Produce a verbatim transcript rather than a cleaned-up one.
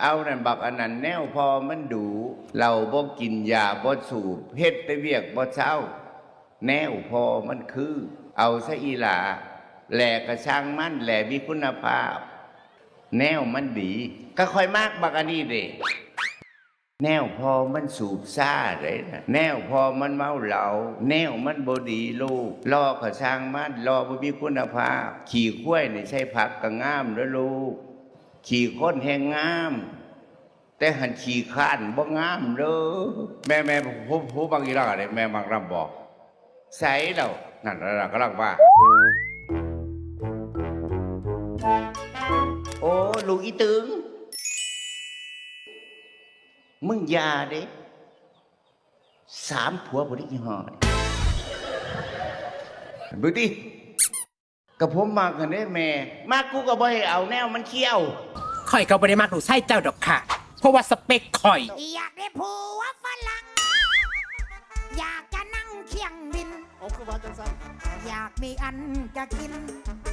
เอานั่นบักอันนั้นแนวพ่อมันดู เหล้าบ่กินยาบ่สูบ เฮ็ดแต่เวียกบ่เซา แนวพ่อมันคือ เอาซะอีหล่า แหล่กะซ่างมัน แหล่มีคุณภาพ แนวมันดี ก็ข้อยมักบักอันนี้เด้ แนวพ่อมันสูบซ่าเด้นะ แนวพ่อมันเมาเหล้า แนวมันบ่ดีลูก หล่อกะซ่างมัน หล่อบ่มีคุณภาพ ขี้ควายนี่ใส่ผักกะงามเด้อลูก ขี้คนแฮ่งงาม แต่หั้นขี้คร้านบ่งามเด้อ แม่ แม่ ผู้ ผู้มักอีหล่าเด้ แม่มักนำบ่ ใสแล้ว นั่นล่ะกำลังว่า โอ้ ลูกอีตึง มึงอย่าเด้ สามผัวบ่ได้อีห่อนี่ เบิ่งติ ก็ผมมักหั่นเด้แม่ มักกูก็บ่ให้เอาแนวมันเคี้ยว ข่อยก็บ่ได้มักลูกชายเจ้าดอกค่ะ เพราะว่าสเปคข่อย อยากได้ผัวฝรั่ง อยากจะนั่งเครื่องบิน เอาคือว่าจังซั่น อยากมีอันจะกิน เ